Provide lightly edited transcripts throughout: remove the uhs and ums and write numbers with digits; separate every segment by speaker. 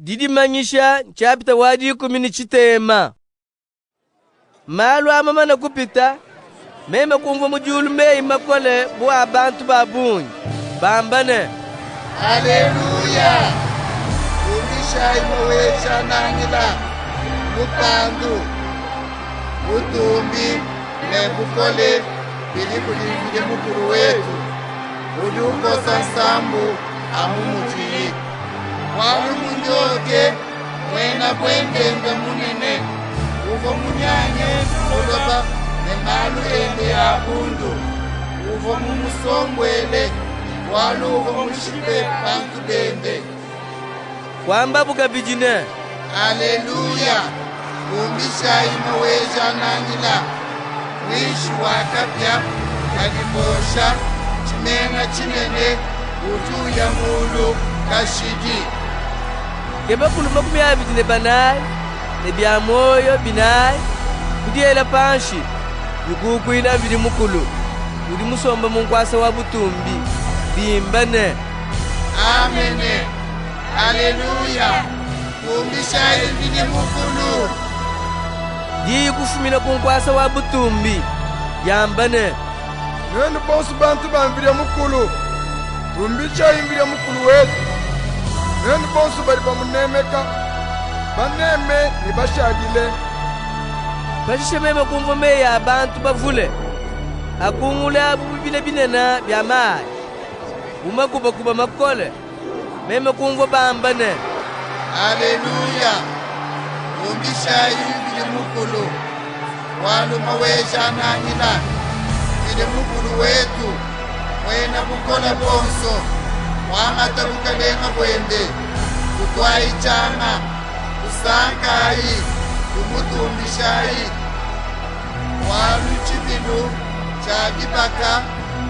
Speaker 1: Didimanyisha nshapita wa 13. Malu aa mamane kupita, meme kumvua mu diulu meyi makole bu a bantu ba bungi, bamba ne,
Speaker 2: Aleluya! Tumbishayi Maweja-Nangila, lupandu, butumbi ne bukole bidi kudi Mvidi Mukulu wetu. Udi ukosa nsambu amu mudiyi. Bualu munyoke muena buendenda munene uvua munyange buloba ne malu ende a bundu. Uvua mumusombuele bualu uvua mushipe bantu bende.
Speaker 1: Kuambabu kabidi ne,
Speaker 2: Aleluya! Tumbishayi Maweja-Nangila! Muinshi wa kapia kadi kosha tshimenga tshinene, udi uya mulu kashidi.
Speaker 1: Ke bakulu 24 ne bia muoyo binayi kudiela panshi, bikukuila Mvidi Mukulu, udi musombe mu nkuasa wa butumbi, bimba ne,
Speaker 2: Amene! Aleluya! Tumbishayi Mvidi Mukulu!
Speaker 1: Diyi kufumina ku nkuasa wa butumbi, diamba ne,
Speaker 3: Nuenu bonsu bantu ba Mvidi Mukulu, tumbishayi Mvidi Mukulu wetu. Nuenu bonsu badi bamunemeka, baneme ne bashadile.
Speaker 1: Pashishe meme kumvua meyi a bantu bavule, akungula bu bibila binene bia mayi, bu makubakuba makole. Meme kumvua bamba ne,
Speaker 2: Aleluya! Tumbishayi Mvidi Mukulu, bualu Maweja-Nangila, Mvidi Mukulu wetu, muena bukole buonso, muangate bukalenga buende. Tutuayi tshianga, tusankayi, tumutumbishayi. Bualu tshibilu tshia dibaka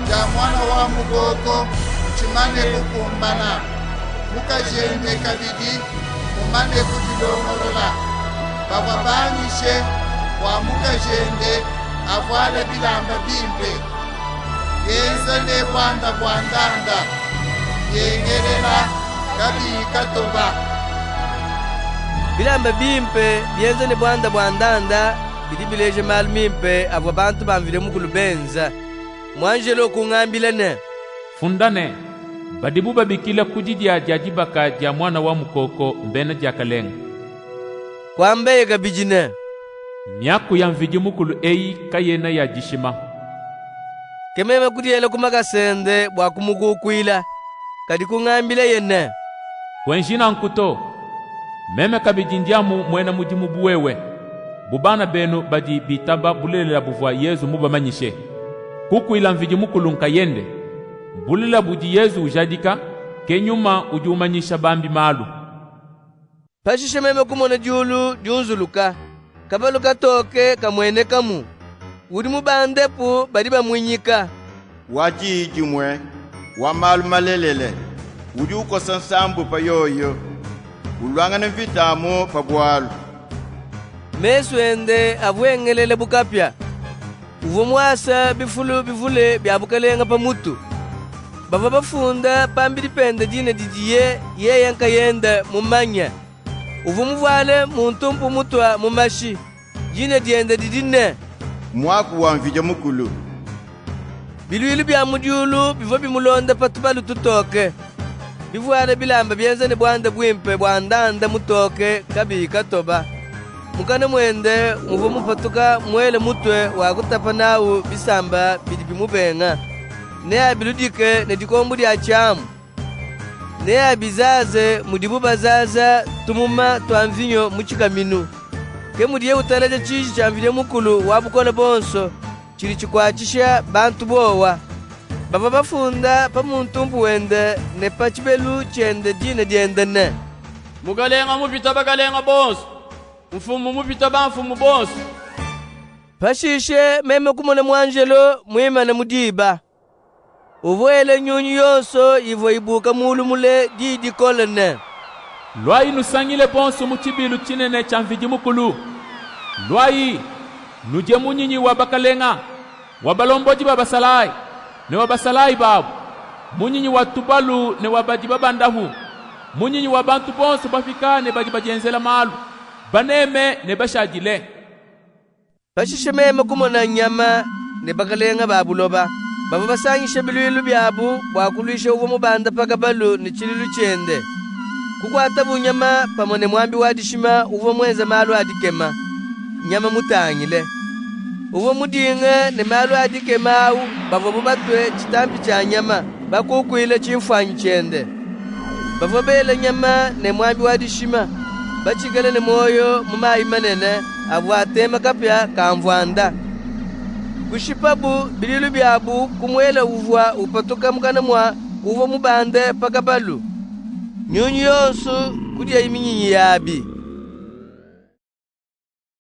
Speaker 2: dia Muana wa mukoko ntshimane kukumbana. Mukajende kabidi mumane kudilongolola. Bavua banyishe bua mukajende avuale bilamba bimpe, bienza ne buanda bua ndanda, biengelela kabiyi katoba.
Speaker 1: Bilamba bimpe bienza ne buanda bua ndanda bidi bileja malu mimpe avua bantu ba Mvidi Mukulu benza. Muanjelo kungambila ne,
Speaker 4: Funda ne, badibu babikila ku didia dia dibaka dia Muana wa Mukoko mbena diakalenga.
Speaker 1: Kuambaye kabidi ne,
Speaker 4: Miaku ya Mvidi Mukulu eyi kayena ya dishima.
Speaker 1: Ke meme kudiela ku makasa ende bua kumukukuila. Kadi kungambilaye ne,
Speaker 4: Kuenji nanku to. Meme kabidi ndi amu muena mudimu bu wewe, bu bana benu badi bitaba bulelela buvua Yezu mubamanyishe. Kukuila Mvidi Mukulu nkayende. Bulelela budi Yezu ujadika, ke Nyuma udi umanyisha bambi malu.
Speaker 1: Pashishe meme kumona diulu diunzuluka, kabalu katoke kamuenekamu. Udi mubandepu badi bamuinyika.
Speaker 5: Wa diyi dimue, wa malu malelele, udi ukosa nsambu pa yoyo, uluangana mvita amu pa bualu.
Speaker 1: Mesu ende avua engelela bu kapia. Uvua muasa bifulu bivule bia bukalenga pa mutu. Bavua bafunda pambidi pende dina didiye yeye nkayende mumanye. Uvua muvuale muntumpu mutua mu mashi. Dina diende didi ne,
Speaker 5: Muaku wa Mvidi Mukulu.
Speaker 1: Biluilu bia mu diulu bivua bimulonda pa tubalu tutoke, bivuale bilamba bienza ne buanda buimpe bua ndanda mutoke kabiyi katoba. Mukana muende muvua mupatuka muele mutue wa kutapa nawu bisamba bidi bimubenga. Neabiludike ne dikombu dia tshiamu. Neabizaze mudibu bazaza tumuma tua mvinyo mu tshikaminu. Ke mudiye utalaja tshiji tshia Mvidi Mukulu wa bukole buonso tshidi tshikuatshisha bantu bowa. Bavua bafunda pa muntumpu wende ne pa tshibelu tshiende dina diende ne,
Speaker 6: Mukalenga mupite bakalenga bonsu, Mfumu mupite bamfumu bonsu.
Speaker 1: Pashishe meme kumona muanjelo muimane mu diba. Uvua wela nyunyu yonso ivua ibuuka mulu mule diyi dikole ne,
Speaker 4: Luayi nusangile bonsu mu tshibilu tshinene tshia Mvidi Mukulu. Luayi, nudie munyinyi wa bakalenga, wa balombodi ba basalayi, ne wa basalayi babu, munyinyi wa tubalu ne wa badi babandapu. Munyinyi wa bantu bonsu bapika ne badi badienzela malu, baneme ne bashadile.
Speaker 1: Pashishe meme kumona nyama ne bakalenga ba buloba bavua basangishe biluilu biabu bua kuluisha uvua mubande pa kabalu ne tshiluilu tshiende. Kukuatabu nyama pamue ne muambi wa dishima uvua muenze malu a dikema, nyama mutangile. Uvua mudinge ne malu a dikema awu bavuabu batue tshitampi tshia nyama, bakukuile tshimfuanyi tshiende. Bavua bela nyama ne muambi wa dishima, batshikale ne muoyo mu mayi manene avua atema kapia ka mvuanda. Kushipabu biluilu biabu ku muele uvua upatuka mukana mua uvua mubande pa kabalu. Nyunyi yonsu kudiayi minyinyi yabi.